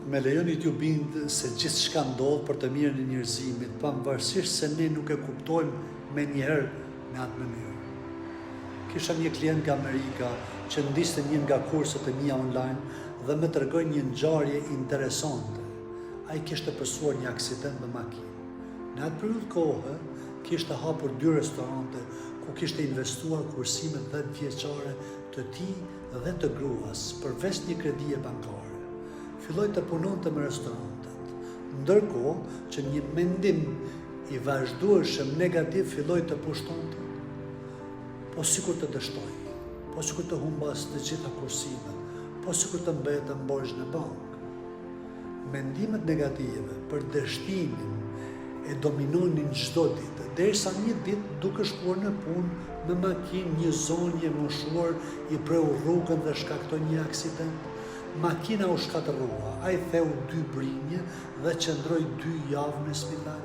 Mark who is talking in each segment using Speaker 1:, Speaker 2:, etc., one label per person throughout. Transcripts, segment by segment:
Speaker 1: Më lejoni t'ju bind se gjithçka ndodh për të mirën e njerëzimit, pavarësisht se ne nuk e kuptojmë menjëherë në atë mënyrë. Kisha një klient nga Amerika që ndiqte një nga kurset e mia online dhe më tregoi një ngjarje interesante. Ai kishte pësuar një aksident me makinë. Në atë periudhë kohe, kishte hapur dy restorante ku kishte investuar kursimet dhjetëvjeçare të tij dhe të gruas, përveç një kredie bankare. Filloi të punonte me restorantet. Ndërkohë që një mendim i vazhdueshëm negativ filloi të pushtonte. Po sikur të dështoj, po sikur të humbas të gjitha kursimet, po sikur të mbetem borxh në bankë. Mendimet negative për dështimin e dominonin çdo ditë, derisa një ditë duke shkuar në punë me makinë një zonjë e moshuar i preu rrugën dhe shkaktoi një aksident. Makina u shkatërrua, ai theu dy brinjë dhe qëndroi dy javë në spital.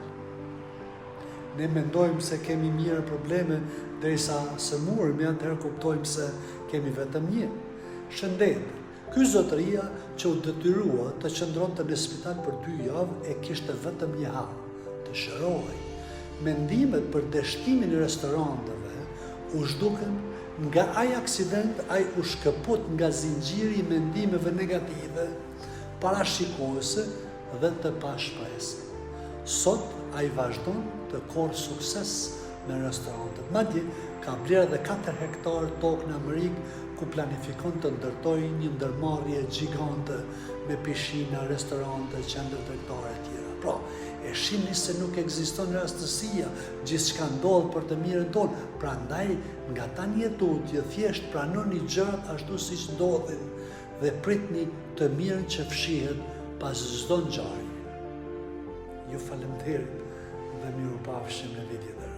Speaker 1: Ne mendojmë se kemi mijëra probleme derisa sëmuremi atëherë kuptojmë se kemi vetëm një. Shëndetin. Ky zotëria që u detyrua të qëndronte në spital për dy javë e kishte vetëm një hall, të shërohej. Mendimet për dështimin e restoranteve u zhdukën, nga ai aksident ai u shkëput nga zinxhiri i mendimeve negative, parashikuese dhe të pashpresë. Sot ai vazhdon të korrë sukses me restorantet. Madje ka blerë edhe katër hektarë tokë në Amerikë ku planifikon të ndërtojë një ndërmarrje gjigante me pishina, restorante, qendër tregtare etj. Pra, e shihni se nuk ekziston rastësia, gjithçka ndodh për të mirën tonë, prandaj nga tani e tutje thjesht pranoni gjërat ashtu siç ndodhin dhe pritni të mirën që fshihet pas çdo ngjarje. Ju faleminderit dhe mirupafshim në videon e radhës.